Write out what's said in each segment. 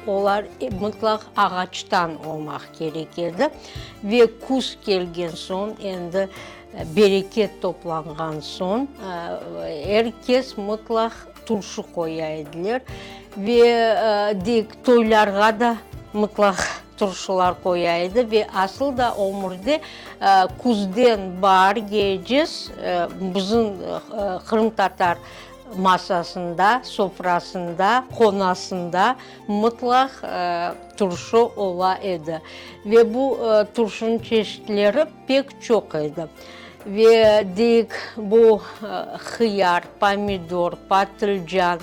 Olar mıtlaq ağaçtan olmaq kerek edi. Ve küz kelgen soñ, endi bereket toplanğan soñ, er kes mıtlaq turşu qoya ediler. Ve deyik, toylarğa da mıtlaq turşular qoya edi. Ve asıl da ömürde küzden baargece bizim qırımtatar masasında, sofrasında, qonasında mıtlaq turşu ola edi. Ve bu turşunıñ çeşitleri pek çoq edi. Ve deyik, bu hıyar, pomidor, patılcan,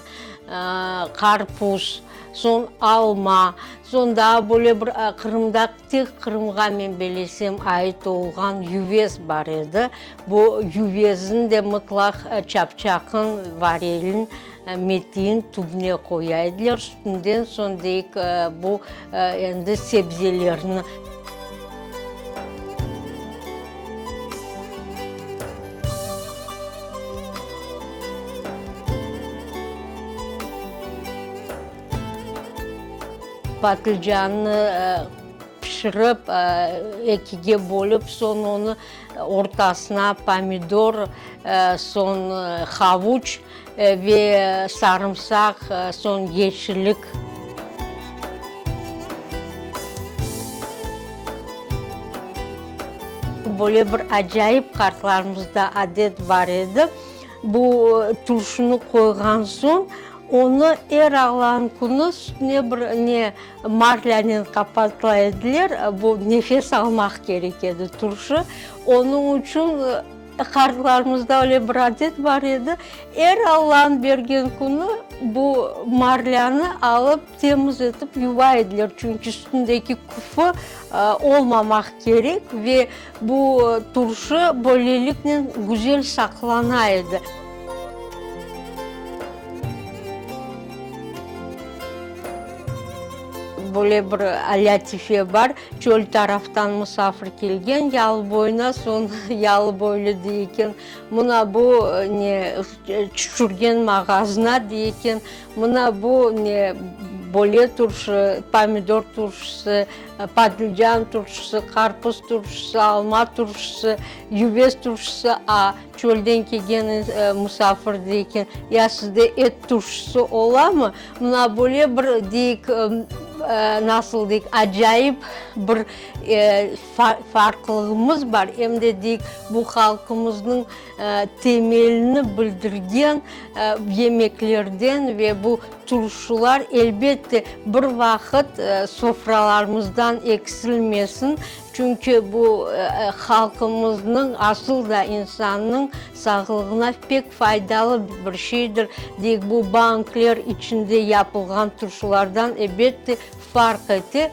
qarpuz, soñ alma, soñ daa böyle bir Qırımda tek Qırımğa men belesem ait olğan yüvez bar edi. Bu yüvezni de mıtlaq çapçaqın, varelin, metin tübüne qoya ediler. Üstünden soñ deyik, bu endi sebzelerni. Patlıcannı pişirip, ekige bölip, soñ onı ortasına pomidor, soñ havuç ve sarımsaq, soñ yeşillik. Böyle bir acayip qartlarımızda adet bar edi, bu turşunı qoyğan soñ, onı er Allanıñ künü üstüne bir ne marlânen qapatıla ediler, bu nefes almaq kerek edi turşu, onıñ içün Qartlarımızda öyle bir adet bar edi, er Allanıñ bergen künü bu marlânı alıp temiz etip yuva ediler, çünki üstündeki küfü olmamaq kerek ve bu turşu böyleliknen güzel saqlana edi. Böyle bir lâtife bar, çöl taraftan musafir kelgen yalıboyuna, soñ yalıboylu dey eken, mına bu ne, tüşürgen mağazına dey eken, mına bu ne, böyle turşu, pomidor turşusı, patlıcan turşusı, qarpız turşusı, alma turşusı, yüvez turşusı, a çölden kelgen musafir dey eken, ya sizde et turşusı olamı? Mına böyle bir, deyik, nasıl deyik, acayip bir farqlılığımız bar, em de, deyik, bu halqımıznıñ temelini bildirgen yemeklerden ve bu turşular, elbette, bir vaqıt sofralarımızdan eksilmesin, Çünki bu halqımıznıñ, asıl da insannıñ sağlığına pek faydalı bir şeydir. Deyik, bu bankler içinde yapılğan turşulardan, ebette, farq ete.